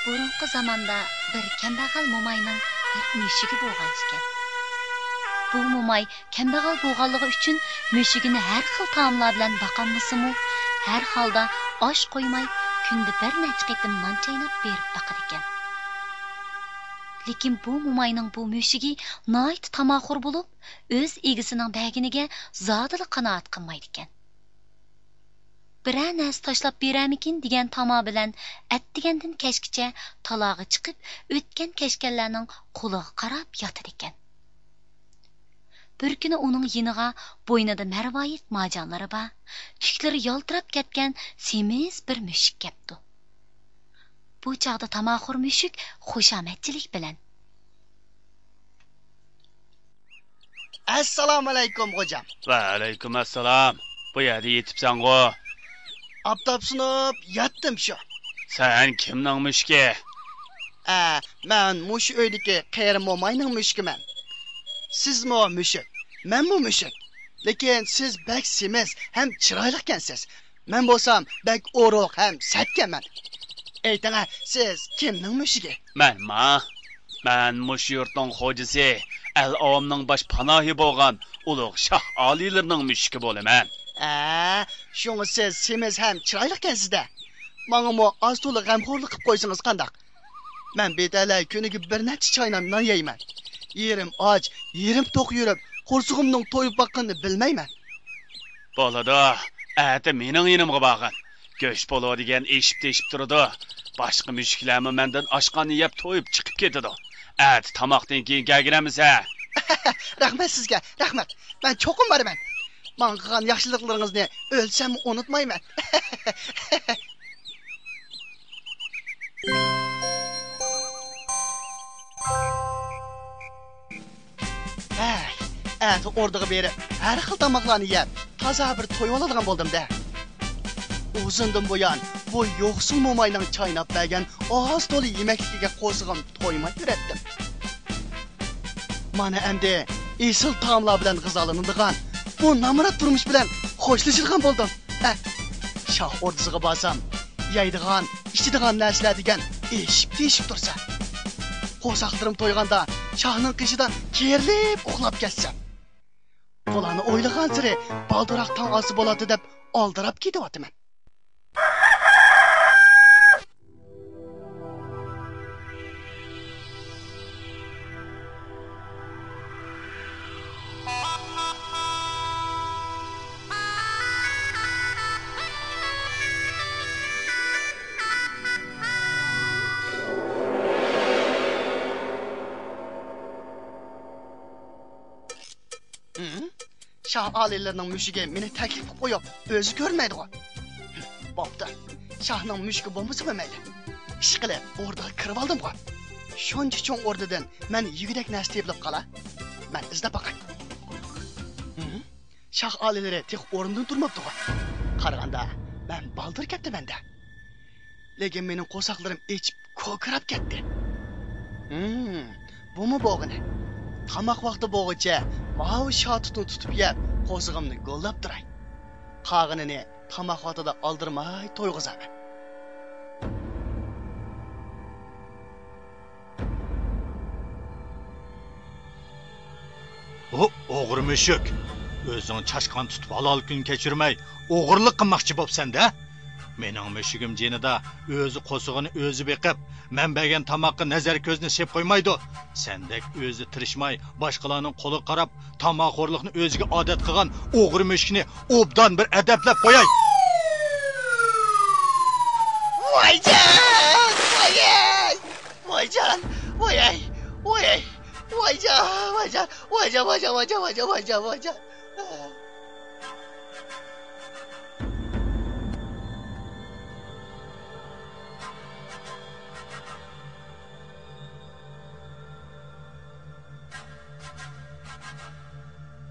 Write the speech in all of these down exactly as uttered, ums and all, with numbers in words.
بۇرۇنقى زاماندا بىر كەمبەغەل موماينىڭ بىر مۈشۈكى بولغان ئىكەن. بۇ موماي كەمبەغەل بولغانلىقى ئۈچۈن مۈشۈكىنى ھەر خىل تائاملار بىلەن باقالمىسىمۇ، ھەر ھالدا ئاش قويماي، كۈندە بىر نەچچە قېتىم نان چايناپ بېرىپ باقىدىكەن. لېكىن بۇ موماينىڭ بۇ مۈشۈكى ناھايىتى تاماخور بولۇپ، ئۆز ئىگىسىنىڭ بەرگىنىگە زادىلا قانائەت قىلمايدىكەن. بىرەر نەرسە تاشلاپ بېرەرمىكىن دېگەن تاما بىلەن ئەتىگەندىن كەچكىچە تالاغا چىقىپ، ئۆتكەن-كەچكەنلەرنىڭ قولىغا قاراپ ياتىدىكەن. بىر كۈنى ئۇنىڭ يېنىغا بوينىدا مەرۋايىت مارجانلىرى بار، تۈكلىرى يالتىراپ كەتكەن سېمىز بىر مۈشۈك كەپتۇ. بۇ چاغدا تاماخور مۈشۈك خۇشامەتچىلىك بىلەن: ئەسسالامۇئەلەيكۇم، غوجام. ۋەئەلەيكۇم ئەسسالام. بۇ يەردە يېتىپسەنغۇ؟ ئاپتاپ سۇنۇپ ياتتىم شۇ. سەن كىمنىڭ مۈشۈكى؟ ئە، مەن مۇشۇ ئۆيدىكى قېرى موماينىڭ مۈشۈكىمەن. سىزمۇ مۈشۈك، مەنمۇ مۈشۈك. لېكىن سىز بەك سېمىز ھەم چىرايلىقكەنسىز. مەن بولسام بەك ئورۇق ھەم سەتكەنمەن. ئېيتىڭە، سىز كىمنىڭ مۈشۈكى؟ مەنما؟ مەن مۇشۇ يۇرتنىڭ خوجىسى، ئەل-ئاۋامنىڭ باش پاناھى بولغان ئۇلۇغ شاھ ئالىيلىرىنىڭ مۈشۈكى بولىمەن. ھە، شۇڭا سىز سېمىز ھەم چىرايلىقكەنسىز-دە. ماڭىمۇ ئاز-تولا غەمخورلۇق قىپ قويسىڭىز قانداق؟ مەن بىتەلەي كۈنىگە بىر نەچچە چاينام نان يەيمەن. يېرىم ئاچ، يېرىم توق يۈرۈپ، قورسىقىمنىڭ تويۇپ باققىنىنى بىلمەيمەن. بولىدۇ، ئەتە مېنىڭ يېنىمغا بارغىن. گۆش پولۇ دېگەن ئېشىپ-تېشىپ تۇرىدۇ. باشقا مۈشۈكلەرمۇ مەندىن ئاشقاننى يەپ تويۇپ چىقىپ كېتىدۇ. ئەتە تاماقتىن كېيىن كەلگىنەمسە؟ رەھمەت سىزگە، رەھمەت. مەن چوقۇم بارىمەن. ماڭا قىلغان ياخشىلىقلىرىڭىزنى ئۆلسەممۇ ئۇنتۇمايمەن. ھەي، ئەتە ئوردىغا بېرىپ، ھەر خىل تاماقلارنى يەپ، تازا بىر تويۇۋالىدىغان بولدۇم-دە. ئۇزۇندىن بۇيان بۇ يوقسۇل موماينىڭ چايناپ بەرگەن ئاز-تولا يېمەكلىكىگە قورسىقىم تويماي يۈرەتتىم. مانا ئەمدى ئېسىل تائاملار بىلەن غىزالىنىدىغان، بۇ نامرات تۇرمۇش بىلەن خوشلىشىدىغان بولدۇم. ھە، شاھ ئوردىسىغا بارسام، يەيدىغان، ئىچىدىغان نەرسىلەر دېگەن ئېشىپ-تېشىپ تۇرسا، قورساقلىرىم تويغاندا شاھنىڭ قېشىدا كېرىلىپ ئۇخلاپ كەتسەم، بۇلارنى ئويلىغانسېرى بالدۇراق تاڭ ئاتسا بولاتتى دەپ ئالدىراپ كېتىۋاتىمەن. ھىم؟ شاھ ئالىيلىرىنىڭ مۈشۈكى مېنى تەكلىپ قىلىپ قويۇپ، ئۆزى كۆرۈنمەيدىغۇ. بوپتۇ، شاھنىڭ مۈشۈكى بولمىسىمۇ مەيلى. ئىشقىلىپ، ئوردىغا كىرىۋالدىمغۇ. شۇنچە چوڭ ئوردىدىن مەن يېگۈدەك نەرسە تېپىلىپ قالا. مەن ئىزدەپ باقاي. ھىم؟ شاھ ئالىيلىرى تېخى ئورنىدىن تۇرماپتىغۇ. قارىغاندا، مەن بالدۇر كەپتىمەن-دە. لېكىن مېنىڭ قورساقلىرىم ئېچىپ، كوكىراپ كەتتى. ھىم، بۇمۇ بولغىنى. تاماق ۋاقتى بولغۇچە ماۋۇ شاتۇتنى تۇتۇپ يەپ، قورسىقىمنى گوللاپ تۇراي. قالغىنىنى تاماق ۋاقتىدا ئالدىرىماي تويغۇزارمەن. ھو، ئوغرى مۈشۈك! ئۆزۈڭ چاشقان تۇتۇپ ھالال كۈن كەچۈرمەي، ئوغرىلىق قىلماقچى بوپسەن-دە! مېنىڭ مۈشۈكۈم جېنىدا ئۆزى قورسىقىنى ئۆزى بېقىپ، مەن بەرگەن تاماققا نەزەر كۆزىنى سېلىپ قويمايدۇ. سەندەك ئۆزى تىرىشماي، باشقىلارنىڭ قولىغا قاراپ، تاماخورلۇقنى ئۆزىگە ئادەت قىلغان ئوغرى مۈشۈكنى ئوبدان بىر ئەدەپلەپ قوياي. ۋايجان! ۋاياي! ۋايجان! ۋاياي! ۋاياي! ۋايجان! ۋايجان! ۋايجان! ۋايجان! ۋايجان! ۋايجان! ۋايجان!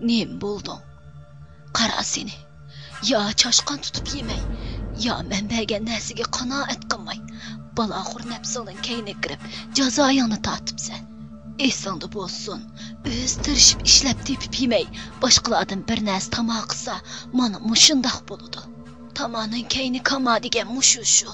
نېمە بولدۇڭ؟ قارا سېنى. يا چاشقان تۇتۇپ يېمەي، يا مەن بەرگەن نەرسىگە قانائەت قىلماي، بالاخور نەپسىڭنىڭ كەينىگە كىرىپ، جازايىڭنى تارتىپسەن. ئېسىڭدە بولسۇن، ئۆزى تىرىشىپ ئىشلەپ تېپىپ يېمەي، باشقىلاردىن بىر نەرسە تاما قىلسا، مانا مۇشۇنداق بولىدۇ. تامانىڭ كەينى كاما دېگەن مۇشۇ شۇ.